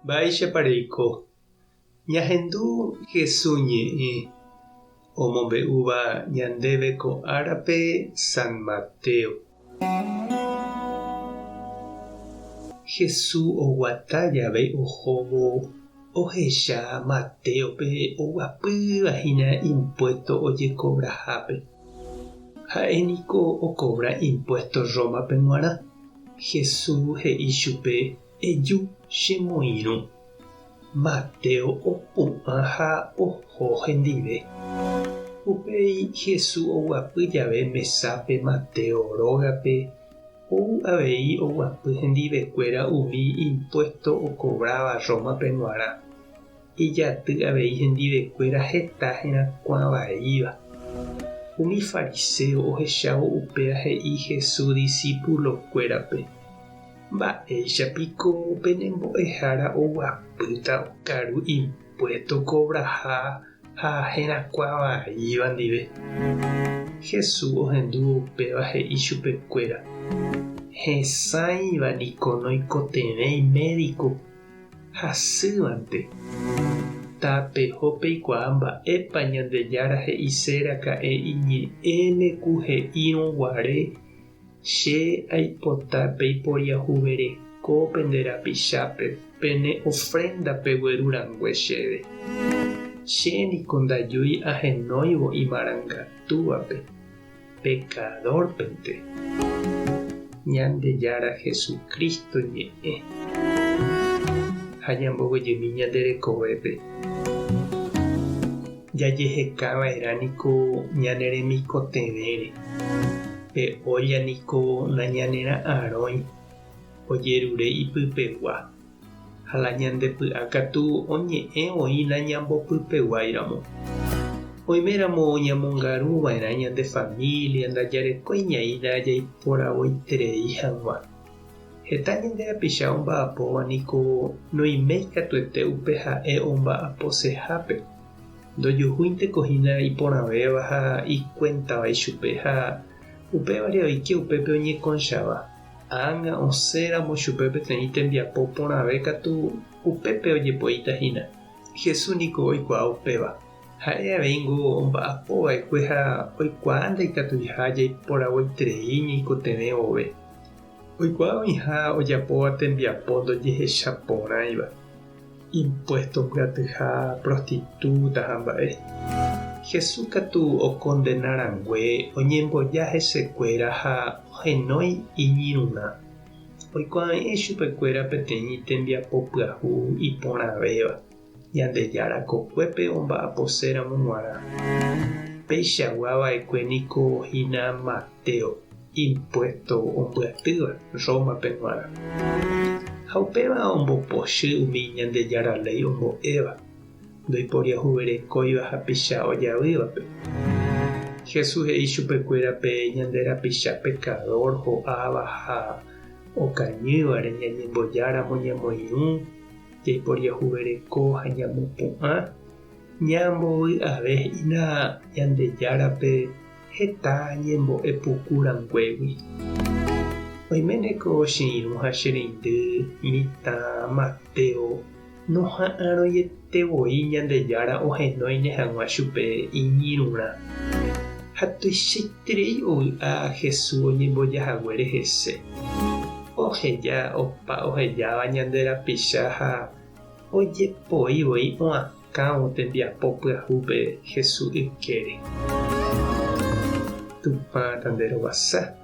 Mba'éichapa reiko? Ñahendu Jesús ñe'ẽ omombe'úva ñandéve ko árape San Mateo. Jesús oguata jave ohóvo ohecha Matéope oguapýva hína impuésto ojekovrahápe. Ha'e niko okovra impuésto Rómape g̃uarã. Jesús he'i chupe, Eju chemoirũ. Mateo opu'ã ha oho hendive. Upéi Jesús oguapy jave mesápe Mateo rógape, ou avei oguapy hendivekuéra umi impuésto okovráva Rómape g̃uarã. Ijaty avei hendivekuéra heta herakuã vaíva. Umi fariséo ohechávo upéva he'i Jesús disípulokuérape, Mba'éicha piko pene mbo'ehára oguapýta okaru impuésto kovraha ha herakuã vaíva ndive? Jesús ohendúvo upéva he'i chupekuéra, Hesãiva niko noikotevẽi médiko, hasývante. Tapeho peikuaa mba'épa Ñandejára he'ise raka'e iñe'ẽme ku he'írõ guare, Che aipota peiporiahuvereko pende rapichápe pene ofrénda pegueru rangue chéve. Che niko ndajúi ahenóivo imarangatúvape, pekadórpente. Ñandejára Jesucristo ñe'ẽ. Ha ñamboguejymi ñande rekovépe. Jajeheka va'erã niko ñane remikotevẽre. Pe ólla niko nañanera'arõi ojerure ipypegua, ha la ñande py'a katu oñe'ẽ voi nañambopypeguáiramo. Oiméramo ñamongaru va'erã ñande família ndajarekói ñaína jaiporavoiterei hag̃ua. Heta ñande rapicha omba'apóva niko noiméi katuete upe ha'e omba'aposehápe. Ndojuhúinteko hína iporãvéva ha ikuéntava ichupe ha upévare oike upépe oñekonchava. Ág̃a osẽramo chupe peteĩ tembiapo porãve katu upépe ojepoíta hína. Jesús niko oikuaa upéva. Ha'e aveíngo omba'apo va'ekue ha oikuaa ndaikatuiha jaiporavoiterei ñaikotevẽ vove. Oikuaa oĩha ojapóva tembiapo ndojehechaporãiva, impuésto mbyatyha, prostitúta ha mba'e. Jesús katu okondena rangue oñemboja hesekuéra ha ohenói iñirũrã. Oikuave'ẽ chupekuéra peteĩ tembiapo pyahu iporãvéva. Ñandejára kokuépe omba'aposéramo g̃uarã. Peichagua va'ekue niko hína Mateo, impuésto ombyatýva Rómape g̃uarã. Ha upéva ombopochy umi Ñandejára léi ombo'éva, ndoiporiahuverekóiva hapicha ojavývape. Jesús he'i chupekuéra pe ñande rapicha pekadór ho'áva ha okañývare ñañembojáramo ñamoirũ, Jaiporiahuvereko ha ñamopu'ã, ñambovy'ave hína Ñandejárape heta ñembo'e puku ranguégui. Oiméne ko che irũ ha che reindy mitã Mateo noha'arõiete voi Ñandejára ohenóine hag̃ua chupe iñirũrã. Ha tuichaiterei ovy'a Jesús oñemboja haguére hese. Oheja opa ohejáva ñande rapicha ha ojepoi voi oakãvo tembiapo pyahúpe Jesús ykére. Tupã tanderovasa,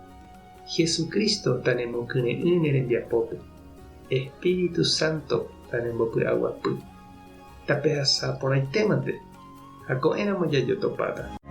Jesucristo tanemokyre'ỹ ne rembiapópe, Espíritu Santo tanembopy'aguapy. Tapehasa porãitémante ha ko'ẽramo jajotopáta.